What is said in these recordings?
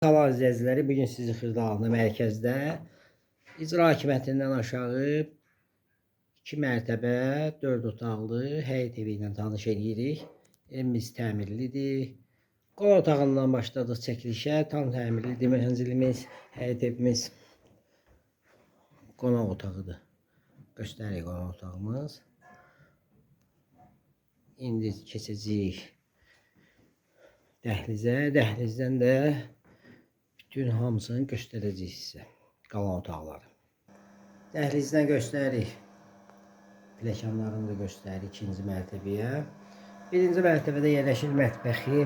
Salam izləyiciləri, bugün sizi Xırdalanlı mərkəzdə İcra Hakimiyyətindən aşağı 2 mərtəbə, 4 otaqlı həyət evi ilə tanış eləyirik. Evimiz təmirlidir. Qonaq otağından başladıq çəkilişə. Tam təmirlidir mənzilimiz, həyət evimiz. Qonaq otağıdır. Göstərik qonaq otağımız. İndi keçəcəyik dəhlizə. Dəhlizdən də bütün hamısını göstərəcəyik sizə. Qalan otaqları. Dəhlizdən göstəririk. Pilləkənlarını da göstəririk ikinci mərtəbəyə. Birinci mərtəbədə yerləşir mətbəxi.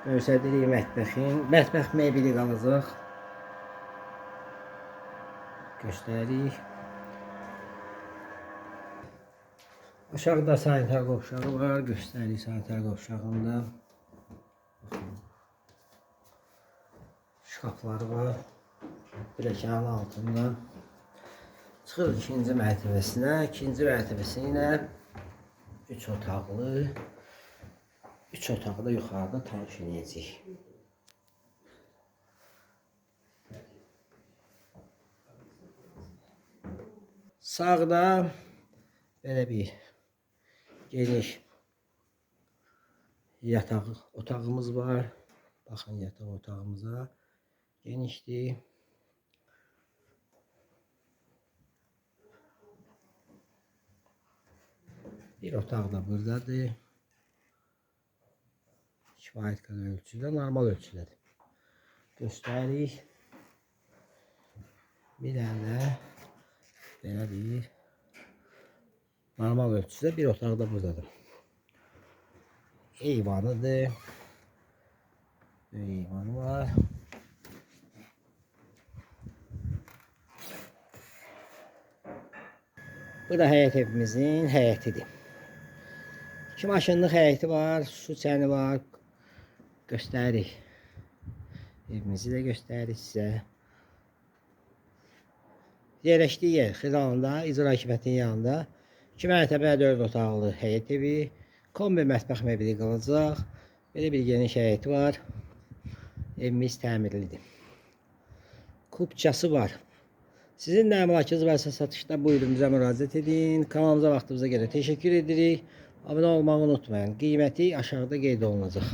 Göstəririk mətbəxin. Mətbəx mebeli qalacaq. Göstəririk. Aşağıda sanitar qovşağı var. Göstəririk sanitar qovşağında. Baxın. Şkafları var. Pilləkənin altında. Çıxırıq ikinci mərtəbəsinə. İkinci mərtəbəsi ilə 3 otaqlı. 3 otaqda yuxarıda tanış eləyəcəyik. Sağda belə bir geniş yataq otağımız var. Baxın yataq otağımıza. Genişdir. Bir otaq da buradadır. Kifayət qədər ölçüdə, normal ölçüdədir. Göstəririk. Bir dənə də belə bir normal ölçüdə bir otaq da buradadır. Eyvanıdır. Bir eyvanı var. Bu da həyət evimizin həyətidir. 2 maşınlıq həyəti var, su çəni var. Göstəririk. Evimizi də göstəririk sizə. Yerləşdiyi yer Xırdalanında, İcra Hakimiyyətinin yanında. 2 mərtəbə 4 otaqlı həyət evi. Kombi mətbəx mebeli qalacaq. Belə bir geniş həyəti var. Evimiz təmirlidir. Kupçası var. Sizin də əmlakınız varsa satışda buyurun bizə müraciət edin. Kanalımıza vaxtınıza görə təşəkkür edirik. Abunə olmağı unutmayın. Qiyməti aşağıda qeyd olunacaq.